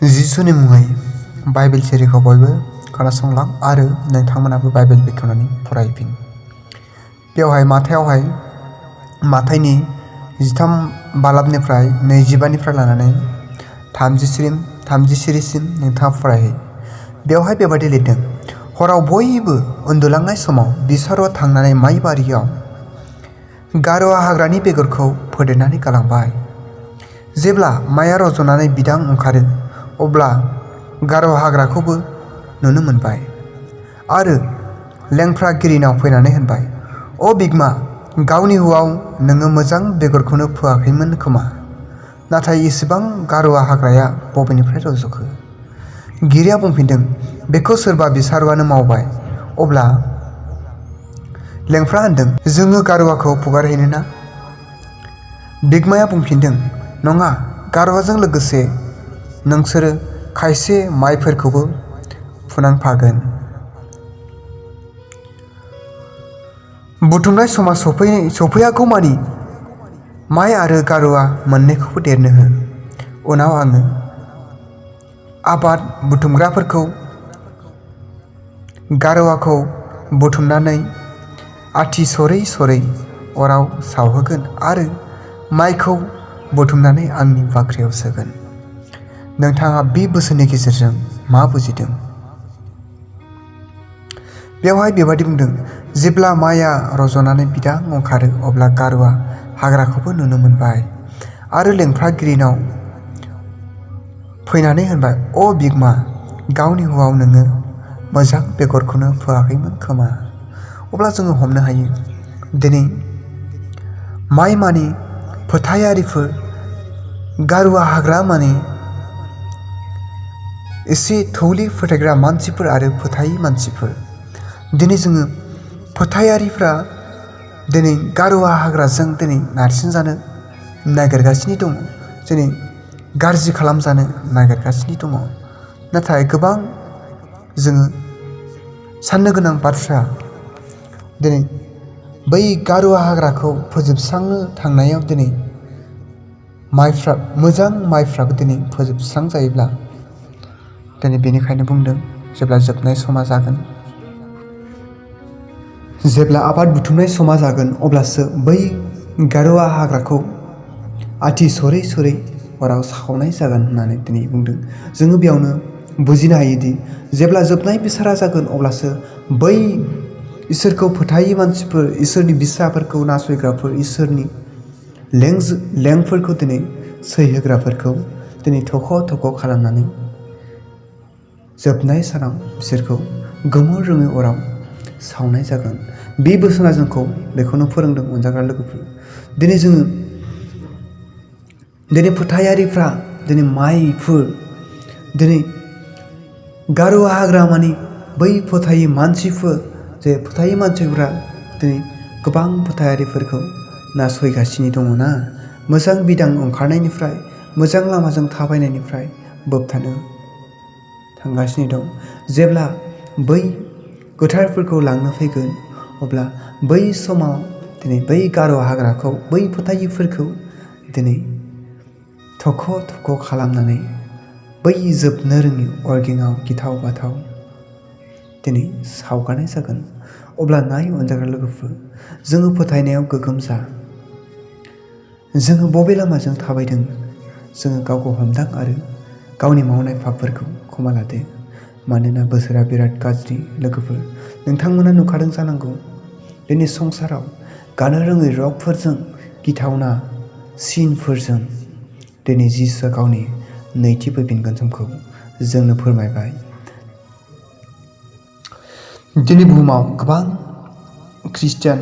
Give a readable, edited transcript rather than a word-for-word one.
जिसुनि मुङै बाइबेल सिरिखौ बयबो खोनासंलां आरो नोंथांमोनाबो बाइबेल बेखेवनानै फरायफिन। बेवहाय माथाइनि 13 बालाबनिफ्राय 25निफ्राय लानानै 30 सिरिसिम नोंथाङा फरायहै। बेवहाय बेबादि लिरदों, हराव बयबो उन्दुलांनाय समाव बिसारुआ थांनानै माइ बारियाव गार'आ हाग्रानि बेगरखौ फोदेरनानै गालांबाय। जेब्ला माइआ रज'नानै बिदां ओंखारो अब्ला गार' हाग्राखौबो नुनो मोनबाय आरो लेंफ्रा गिरिनाव फैनानै होनबाय, अ बिगुमा, गावनि हुआव नोङो मोजां बेगरखौनो फोआखैमोन खोमा, नाथाय इसेबां गार'आ हाग्राया बबेनिफ्राय रज'खो? गिरिया बुंफिनदों, बेखौ सोरबा बिसारुआनो मावबाय। अब्ला लेंफ्रा होनदों, जोङो गार'आखौ फुगारहैनो ना? बिगुमाया बुंफिनदों, नङा, गार'आजों लोगोसे नोंसोरो खायसे माइफोरखौबो फुनांफागोन। बुथुमनाय समा सफैयागौमानि माइ आरो गार'आ मोननैखौबो देरनो हो। उनाव आङो आबाद बुथुमग्राफोरखौ गार'आखौ बुथुमनानै आथि सरै सरै अराव सावहोगोन आरो माइखौ बुथुमनानै आंनि बाख्रियाव सोगोन। नोंथाङा बे बोसोननि गेजेरजों मा बुजिदों? बेवहाय बेबादि बुंदों, जेब्ला माइआ रज'नानै बिदां ओंखारो अब्ला गार'आ हाग्राखौबो नुनो मोनबाय आरो लेंफ्रा गिरिनाव फैनानै होनबाय, अ बिगुमा, गावनि हुआव नोङो मोजां बेगरखौनो फोआखैमोन खोमा। अब्ला जोङो हमनो हायो, दिनै माइ माने फोथायारिफोर, गार'आ हाग्रा माने एसे थौले फोथायग्रा मानसिफोर आरो फोथायि मानसिफोर। दिनै जोङो फोथायारिफ्रा दिनै गार'आ हाग्राजों दिनै नारसिनजानो नागिरगासिनो दङ, दिनै गाज्रि खालामजानो नागिरगासिनो दङ। नाथाय गोबां जोङो साननो गोनां बाथ्रा, दिनै बै गार'आ हाग्राखौ फोजोबस्रांनो थांनायाव दिनै मोजां माइफ्राबो दिनै फोजोबस्रांजायोब्ला दिनै बेनिखायनो बुंदों, जेब्ला जोबनाय समा जागोन, जेब्ला आबाद बुथुमनाय समा जागोन, अब्लासो बै गार'आ हाग्राखौ आथि सरै सरै अराव सावनाय जागोन होननानै दिनै बुंदों। जोङो बेयावनो बुजिनो हायोदि जेब्ला जोबनाय बिसारा जागोन अब्लासो बै इसोरखौ फोथायि मानसिफोर, इसोरनि बिसाफोरखौ नासयग्राफोर, इसोरनि लेंफोरखौ दिनै सैहोग्राफोरखौ दिनै थख' थख' खालामनानै जोबनाय सानाव बिसोरखौ गोमो रोङै अराव सावनाय जागोन। बे बोसोना जोंखौ बेखौनो फोरोंदों अनजाग्रा लोगोफोर। दिनै फोथायारिफ्रा, दिनै माइफोर, दिनै गार'आ हाग्रा माने बै फोथायि मानसिफोर, जे फोथायि मानसिफोरा दिनै गोबां फोथायारिफोरखौ नासयगासिनो दङ ना, मोजां बिदां ओंखारनायनिफ्राय, मोजां लामाजों थाबायनायनिफ्राय बोबथानो थांगासिनो दं। जेब्ला बै गोथारफोरखौ लांनो फैगोन अब्ला बै समाव दिनै बै गार' हाग्राखौ, बै फोथायिफोरखौ दिनै थख' थख' खालामनानै बै जोबनो रोङि अरगेंआव गिथाव बाथाव दिनै सावगारनाय जागोन। अब्ला नाय अनजाग्रा लोगोफोर, जोङो फोथायनायाव गोगोम जा। जोङो बबे लामाजों थाबायदों, जोङो गावखौ हमदां आरो गावनि मावनाय पापफोरखौ क्षमा लादो। मानोना बोसोरा बिराद गाज्रि लोगोफोर। नोंथांमोना नुखादों जानांगौ, दिनै संसाराव गानो रोङै रगफोरजों, गिथावना सिनफोरजों दिनै जिसुआ गावनि नैथि फैफिनगोन समखौ जोंनो फोरमायबाय। दिनै बुहुमाव गोबां ख्रिस्टियान